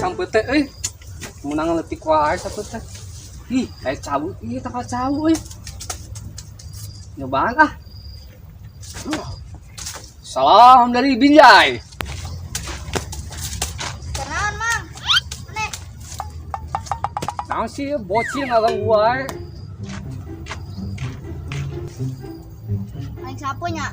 Sampai teh euy. Menang leutik wae satu teh. Ih, aya cau, ieu tangkal cau euy. Nyobaan ah. Salam dari Binjai. Kenaon, Mang? Aneh. Naon sih bocil ngaganggu wae. Aing sapunya.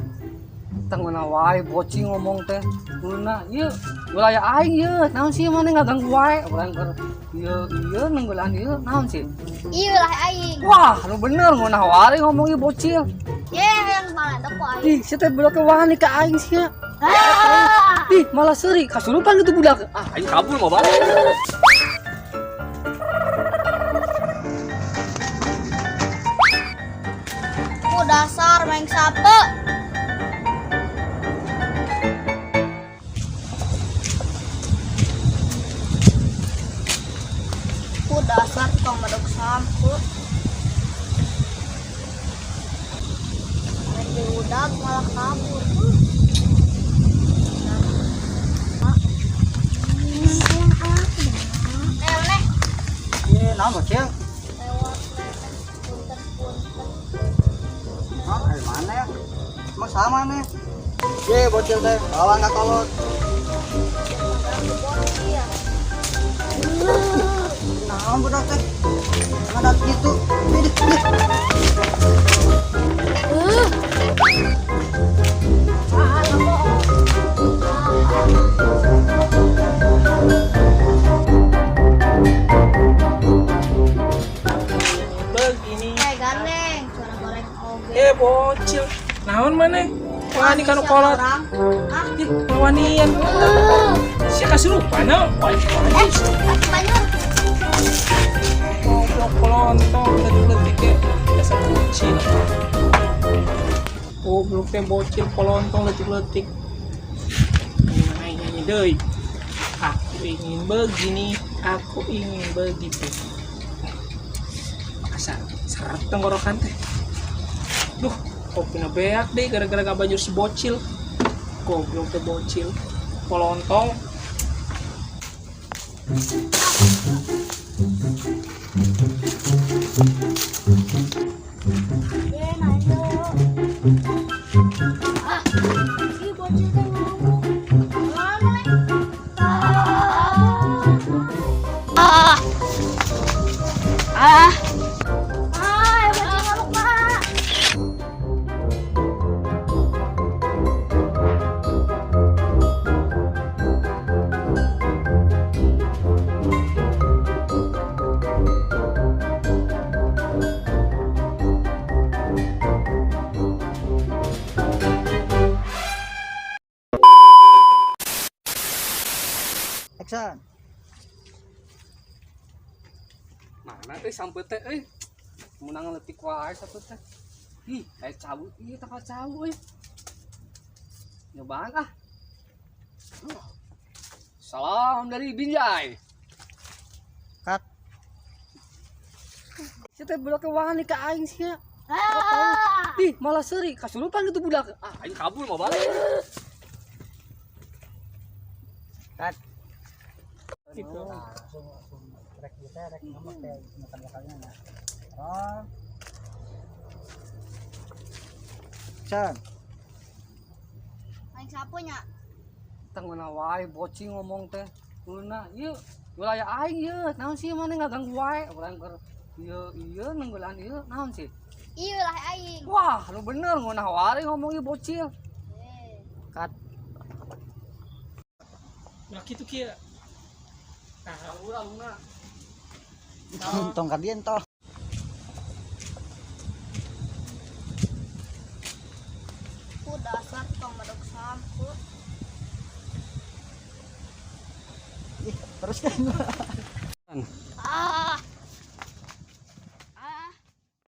Tanguna wae bocil ngomong teh. Tuna ieu wilayah aing ieu. Naon sih maneh ngaganggu wae? Urang keur ieu ieu nunggulan ieu naon sih? Ieu wilayah aing. Wah, nu bener ngeunah wae ngomong ieu bocil. Ye, yang malah ku aing. Ih, sia teh budak wani ka aing sia. Ah. Ih, malah seuri kasurupan gitu budak. Ah, aing kabur mau balik. Ku dasar main sapu. Ku dasar tukang medok sampu. Main diudag malah kabur. Eh, Iya, naon bocil? lewat punten punten. Hah, dari mana ya? Emang sama nih. Ye, bocil teh, bawa nggak kolot. Bocil. Naon budak teh? Ngadat gitu. Ih, ih. Ah, nggak bohong. Begini. Eh, gandeng, suara goreng oge. Eh bocil, naon maneh? Wani kanu kolot. Orang. Ah, Ih, wanian. Sia kasurupan naon? Wah, eh, banjur. goblok kelontong leutik-leutik ge dasar bocil. Goblok teh bocil kolontong leutik-leutik. Nyanyi nyanyi deui. Aku ingin begini, aku ingin begitu. Asa seret tenggorokan teh. Duh, kopina beak deh gara-gara gak banjur si bocil. Goblok teh bocil. Kolontong. Ye, nanya. Ah, si bocil teh ngomong. Mana, Leng? Ah. Ah. Ah, ya bocil ngamuk, Pak. Action. Mana teh sampai teh euy. Menang leutik wae satu teh. Ih, aya cau, ieu tangkal cau euy. Nyobaan ah. Salam dari Binjai. Cut. Sia teh budak wani ka aing sia. Ah. Ih, malah seuri kasurupan gitu budak. Ah, aing kabur mau balik. Cut. Gitu. Langsung langsung rek ieu teh rek ngomong teh makan bakalnya nah. Oh. Action. Aing sapunya. Tanguna wae bocil ngomong teh. Tuna ieu wilayah aing ieu. Naon sih maneh ngaganggu wae? Urang keur ieu ieu nunggulan ieu naon sih? Ieu wilayah aing. Wah, nu bener ngeunah wae ngomong ieu bocil. Eh. Cut. Ulah kitu kieu. Nah, Urang na. Tong ka dieu toh. Ku dasar tukang medok sampu. Ih, terus kan. Ah.